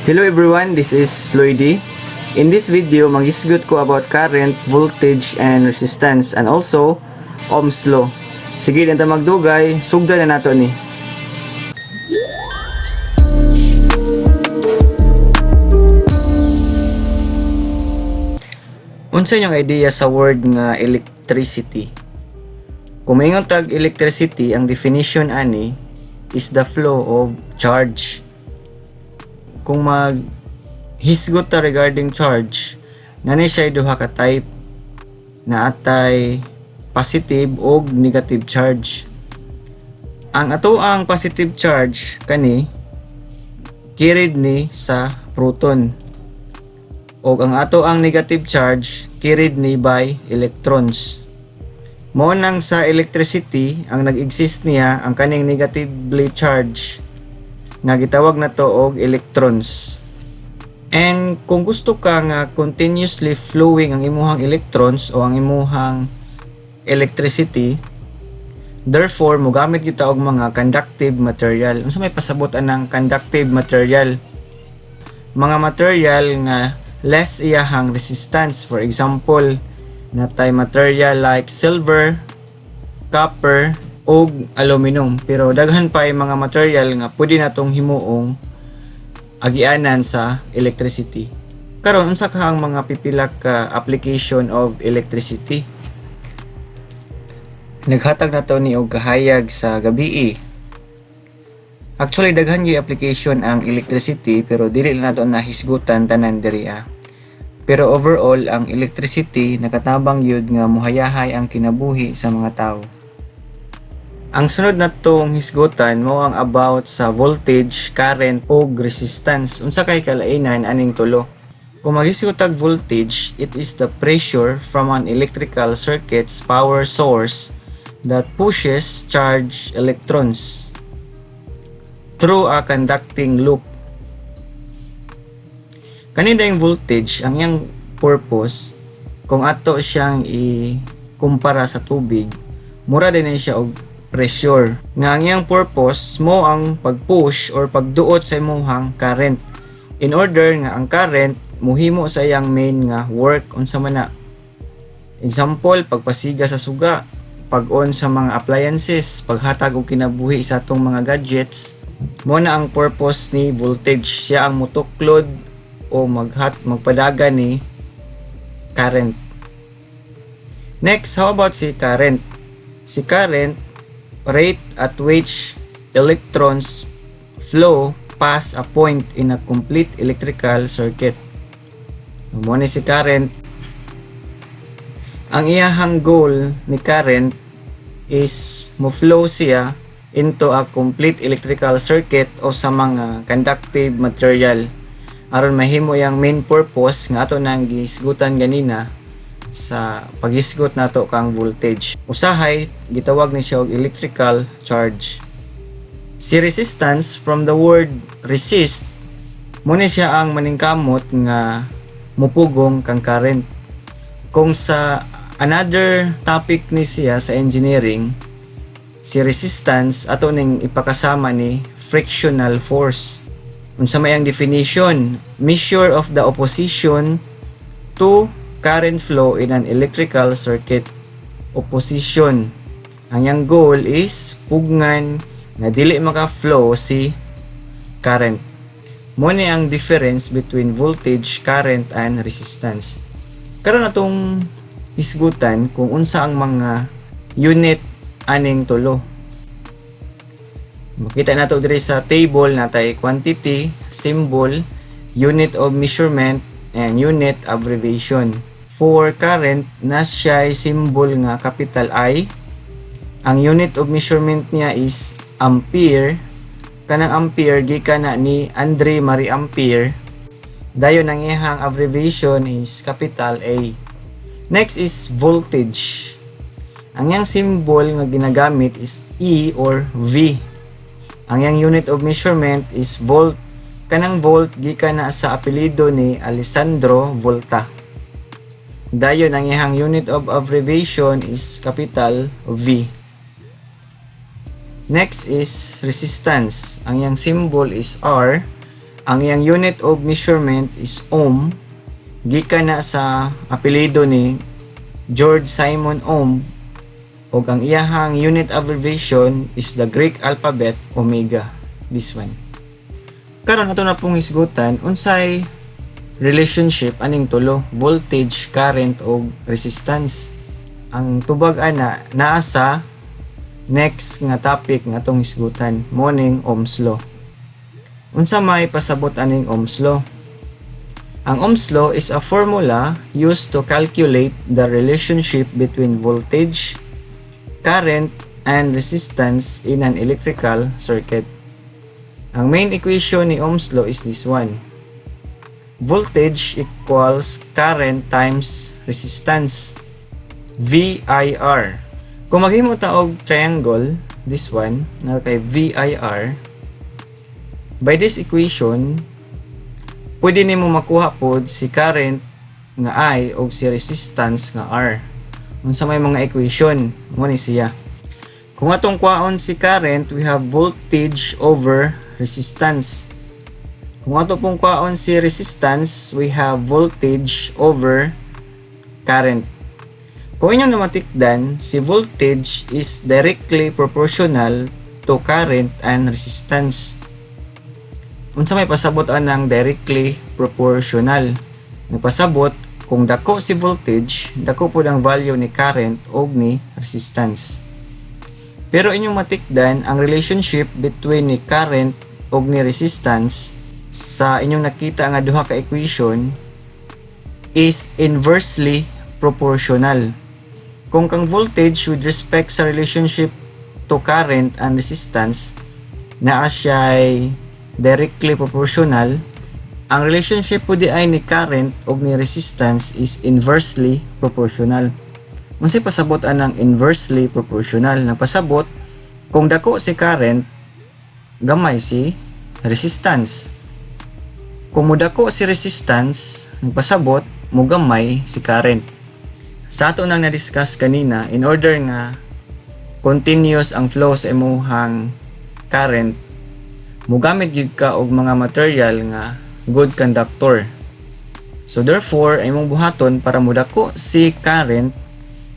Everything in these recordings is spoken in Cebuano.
Hello everyone, this is Loidi. In this video, maghisgot ko about current, voltage, and resistance, and also Ohm's law. Sige, di ta magdugay, sugdan na nato ni. Unsa inyong idea sa word nga electricity? Kung maingon tag electricity, ang definition ani is the flow of charge. Kung mag hisgot ta regarding charge, nani siya duha ka type na atay positive og negative charge. Ang ato ang positive charge kani carried ni sa proton. Og ang ato ang negative charge carried ni by electrons. Mao nang sa electricity ang nag-exist niya ang kaning negatively charge nga gitawag na to og electrons. And kung gusto ka nga continuously flowing ang imuhang electrons o ang imuhang electricity, therefore mogamit kita og mga conductive material. Unsa may pasabot anang conductive material? Mga material nga less iyahang resistance. For example, natay material like silver, copper, ug aluminum. Pero daghan pa ay mga material nga pwede natong himuong agianan sa electricity. Karon, unsa ka ang mga pipila ka application of electricity? Naghatag na to ni og kahayag sa gabii. Actually, daghan gyud application ang electricity, pero dili lang nato nahisgutan tanan diri ah. Pero overall, ang electricity nakatabang gyud nga muhayahay ang kinabuhi sa mga tao. Ang sunod na tong hisgutan mo ang about sa voltage, current ug resistance. Unsa kay kalainan aning tulo? Kung maghisgot tag voltage, it is the pressure from an electrical circuit's power source that pushes charged electrons through a conducting loop. Kani yung voltage, ang iyang purpose, kung ato siyang ikumpara sa tubig, mura din na siya og pressure. Nga ang iyang purpose mo ang pag-push or pagduot sa imuhang current. In order nga ang current muhimo sa iyang main nga work, unsa man na. Example, pagpasiga sa suga, pag-on sa mga appliances, paghatag og kinabuhi sa atong mga gadgets, mo na ang purpose ni voltage. Siya ang mutuklod o magpadagan ni current. Next, how about si current? Si current, rate at which electrons flow past a point in a complete electrical circuit. Mo ni si current. Ang iyahang goal ni current is mo flow siya into a complete electrical circuit o sa mga conductive material aron mahimo yang main purpose nga ato nang gihisgutan ganina sa paghisgot nato kang voltage. Usahay gitawag ni siya og electrical charge. Si resistance, from the word resist, mo ni siya ang maningkamot nga mupugong kang current. Kung sa another topic ni siya sa engineering, si resistance ato ning ipakasama ni frictional force. Unsa may ang definition? Measure of the opposition to current flow in an electrical circuit. Opposition. Ang iyang goal is pugngan nga dili maka-flow si current. Mo ni ang difference between voltage, current, and resistance. Karon atong hisgutan kung unsa ang mga unit aning tulo. Makita nato diri sa table, natay quantity, symbol, unit of measurement, and unit abbreviation. For current, na siya symbol nga capital I. Ang unit of measurement niya is ampere. Kanang ampere gikan na ni Andre Marie Ampere. Dayon ang iyang abbreviation is capital A. Next is voltage. Ang iyang symbol nga ginagamit is E or V. Ang iyang unit of measurement is volt. Kanang volt gikan na sa apelyido ni Alessandro Volta. Dayon ang iyang unit of abbreviation is capital V. Next is resistance. Ang iyang symbol is R. Ang iyang unit of measurement is ohm, gikan na sa apelyido ni George Simon Ohm, ug ang iyahang unit abbreviation is the Greek alphabet omega. This one. Karon, ato na pong hisgutan unsay relationship aning tulo: voltage, current ug resistance. Ang tubag ana naa sa next nga topic nga atong hisgutan, mao ning Ohm's law. Unsa may pasabot aning Ohm's law? Ang Ohm's law is a formula used to calculate the relationship between voltage, current, and resistance in an electrical circuit. Ang main equation ni Ohm's law is this one. Voltage equals current times resistance. VIR. Kung maghimo ta og triangle, this one, na kay VIR, by this equation, pwede nimo makuha pod si current nga I o si resistance nga R. Unsa may mga equation, mao ni siya. Kung atong kwaon si current, we have voltage over resistance. Kung ato pong kwaon si resistance, we have voltage over current. Kung inyong namatikdan, si voltage is directly proportional to current and resistance. Unsa may pasabot anang directly proportional? Nagpasabot kung dako si voltage, dako pud ang value ni current og ni resistance. Pero inyong matikdan ang relationship between ni current og ni resistance sa inyong nakita nga duha ka equation is inversely proportional. Kung kang voltage with respect sa relationship to current and resistance naa siya directly proportional, ang relationship po diay ni current ug ni resistance is inversely proportional. Unsay pasabot anang inversely proportional? Nagpasabot kung dako si current, gamay si resistance. Kung mudako si resistance, nagpasabot mugamay si current. Sa ato nang na-discuss kanina, in order nga continuous ang flow sa imuhang current, mugamit gyud ka og mga material nga good conductor. So therefore, ay imong buhaton para mudako si current,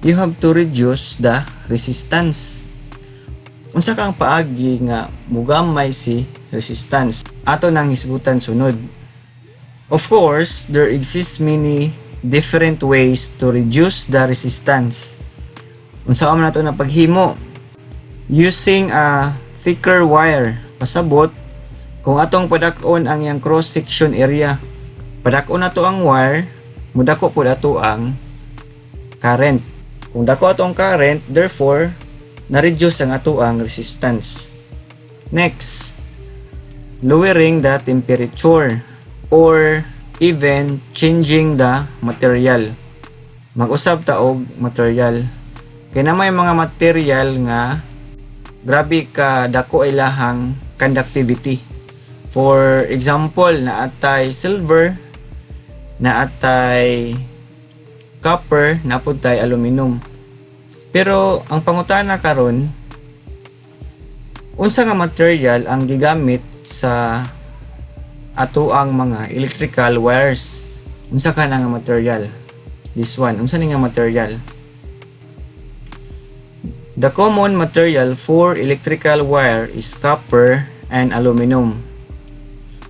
you have to reduce the resistance. Unsa ka ang paagi nga mugamay si resistance? Ato nang hisgutan sunod. Of course, there exists many different ways to reduce the resistance. Unsa man nato na paghimo? Using a thicker wire. Pasabot, kung atong padak-on ang iyang cross section area, padak-on nato ang wire, mudako pud ato ang current. Kung dako ato ang current, therefore, na-reduce ang ato ang resistance. Next, lowering the temperature or even changing the material. Mag-usab ta og material. Kay na may mga material nga grabe ka dako ilahang conductivity. For example, naatay silver, naatay copper, naa pod tay aluminum. Pero ang pangutana karon, unsa nga material ang gigamit sa ato ang mga electrical wires? Unsa ka na nga material? This one, unsa ni nga material? The common material for electrical wire is copper and aluminum.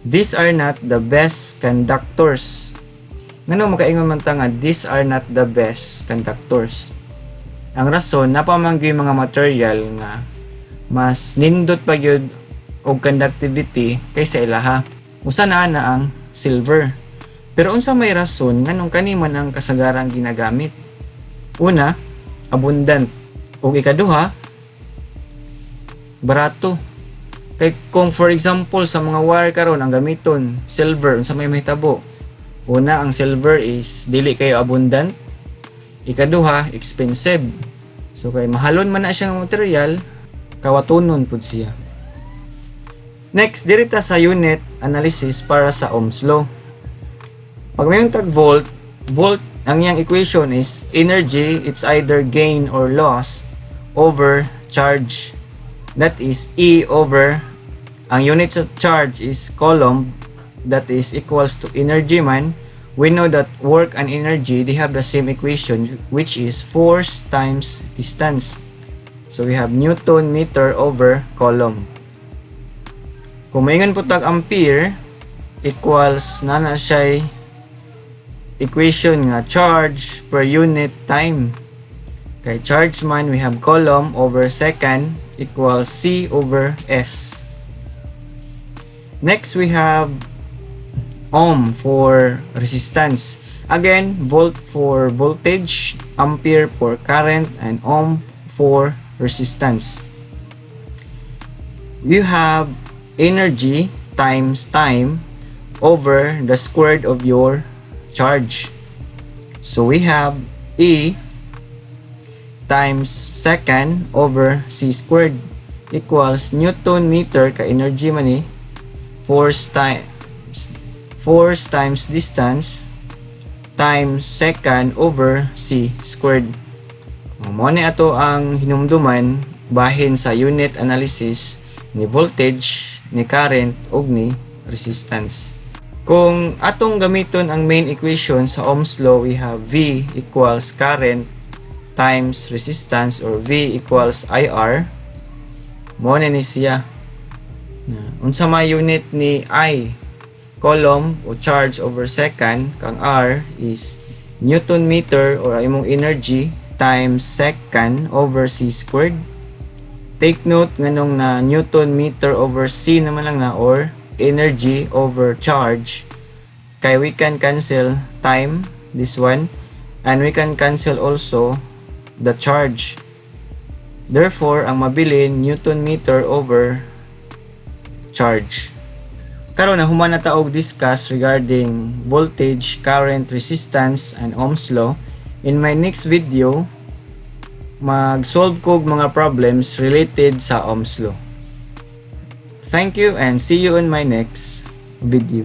These are not the best conductors. Ngano makaingon man ta nga these are not the best conductors? Ang rason, naa pa man gyud mga material nga mas nindot pa gyud og conductivity kaysa ilaha. Usa na ana ang silver. Pero unsa may rason nganong kani man ang kasagarang ginagamit? Una, abundant. Ug ikaduha, barato. Kay kung for example sa mga wire karon ang gamiton silver, unsa may mahitabo? Una, ang silver is dili kayo abundant. Ikaduha, expensive. So kay mahalon man na siyang material, kawatonon pud siya. Next, diri ta sa unit analysis para sa Ohm's law. Pag may tag volt, volt ang iyang equation is energy, it's either gain or lost over charge. That is E over, ang unit sa charge is coulomb. that is equals to energy man. We know that work and energy, they have the same equation, which is force times distance. So we have newton meter over coulomb. Kung maingon po tag ampere equals na na siya equation nga charge per unit time. Kay charge man, we have coulomb over second equals C over S. Next, we have ohm for resistance. Again, volt for voltage, ampere for current, and ohm for resistance. You have energy times time over the squared of your charge. So we have E times second over C squared equals newton meter ka energy man ni force times distance times second over C squared. Mao ni ato ang hinumduman bahin sa unit analysis ni voltage, ni current ug ni resistance. Kung atong gamiton ang main equation sa Ohm's law, we have V equals current times resistance or V equals IR. Mao na ni siya. Unsa may unit ni I? Coulomb o charge over second. Kang R is newton meter or imong energy times second over C squared. Take note nganong na newton meter over C naman lang na or energy over charge, kay we can cancel time, this one, and we can cancel also the charge. Therefore, ang mabilin, newton meter over charge. Karon, na human na ta og discuss regarding voltage, current, resistance and Ohm's law. In my next video, mag-solve ko og mga problems related sa Ohm's law. Thank you and see you in my next video.